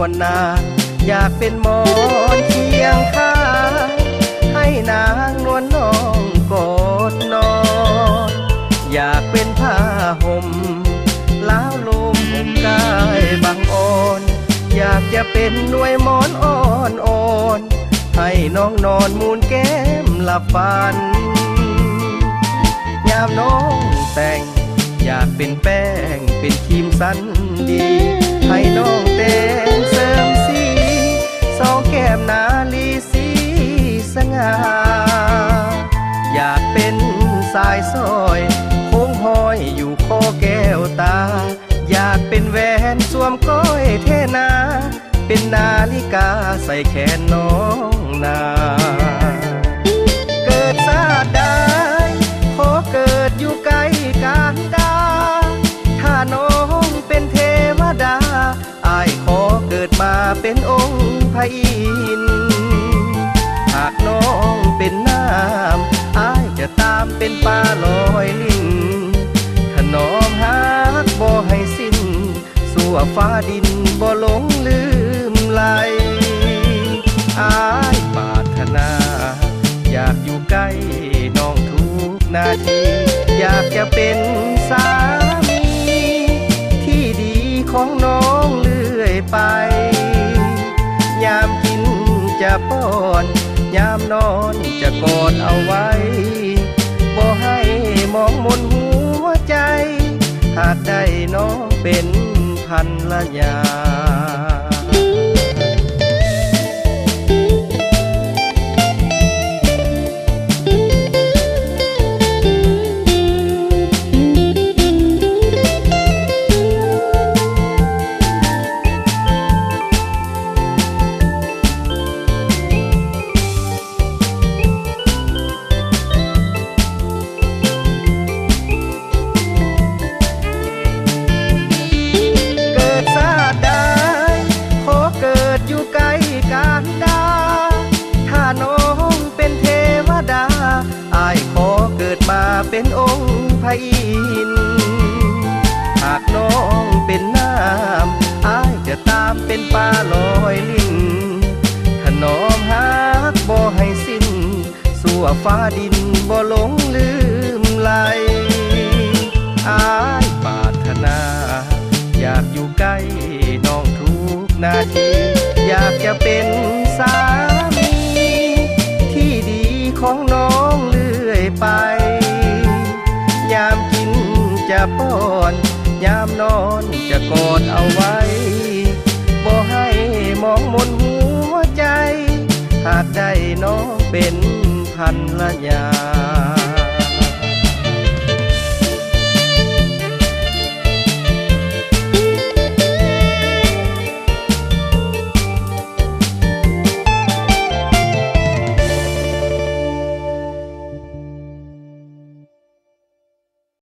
ວນນາ ຢາກເປັນໝອນຄຽງຂ້າງ ໃຫ້ນາງນວນນ້ອງກອດນອນ ຢາກເປັນຜ້າຫົ່ມລາວລົມ ຫົ່ມກາຍບັງອ່ອນ ຢາກຈະເປັນໜ່ວຍໝອນອ່ອນໆ ໃຫ້ນ້ອງນອນໝູນແກ້ມຫຼັບຝັນ ຍາມນ້ອງແຕ່ງ ຢາກເປັນແປ້ງເປັນຄຣີມສັນດີ ໃຫ້ນ້ອງແຕ່ງເສີມສີ ສອງແກ້ມນາລີສີສະຫງ່າ ຢາກເປັນສາຍສ້ອຍ ໂຄ້ງຫ້ອຍຢູ່ຄໍແກ້ວຕາ ຢາກເປັນແຫວນສວມກ້ອຍແທ່ນາ ເປັນນາລິກາໃສ່ແຂນນ້ອງນາ ເກີດຊາດໃດ ຂໍເກີດຢູ່ໃກ້ກັນດາ ຖ້ານ້ອງເປັນເທວະດາ ອ້າຍຂໍເກີດມາເປັນອົງພະອິນ ຫາກນ້ອງເປັນນ້ຳ ອ້າຍຈະຕາມເປັນປາລອຍລິ້ນ ຖະໜອມຮັກບໍ່ໃຫ້ສິ້ນ ຊົ່ວຟ້າດິນບໍ່ຫຼົງລືມໄຫຼ ອ້າຍປາດຖະໜາ ຢາກຢູ່ໃກ້ນ້ອງທຸກນາທີ ຢາກຈະເປັນສາມີທີ່ດີຂອງນ້ອງເລື້ອຍໄປ ຍາມກິນຈະປ້ອນ ຍາມນອນຈະກອດເອົາໄວ້ ບໍ່ໃຫ້ມອງມົນຫົວໃຈ ຫາກໄດ້ນ້ອງເປັນພັນລະຍາ. ເກີດຊາດໃດ ຂໍເກີດຢູ່ໃກ້ກັນດາ ຖ້ານ້ອງເປັນເທວະດາ ອ້າຍຂໍເກີດມາເປັນອົງພະອິນ ຫາກນ້ອງເປັນນ້ຳ ອ້າຍຈະຕາມເປັນປາລອຍລິ້ນ ຖະໜອມຮັກບໍ່ໃຫ້ສິ້ນ ຊົ່ວຟ້າດິນບໍ່ຫຼົງລືມໄຫຼ ອ້າຍປາດຖະໜາ ຢາກຢູ່ໃກ້ນ້ອງທຸກນາທີ ຢາກຈະເປັນສາມີທີ່ດີຂອງນ້ອງເລື້ອຍໄປ ຍາມກິນຈະປ້ອນ ຍາມນອນຈະກອດເອົາໄວ້ ບໍ່ໃຫ້ມອງມົນຫົວໃຈ ຫາກໄດ້ນ້ອງເປັນພັນລະຍາ.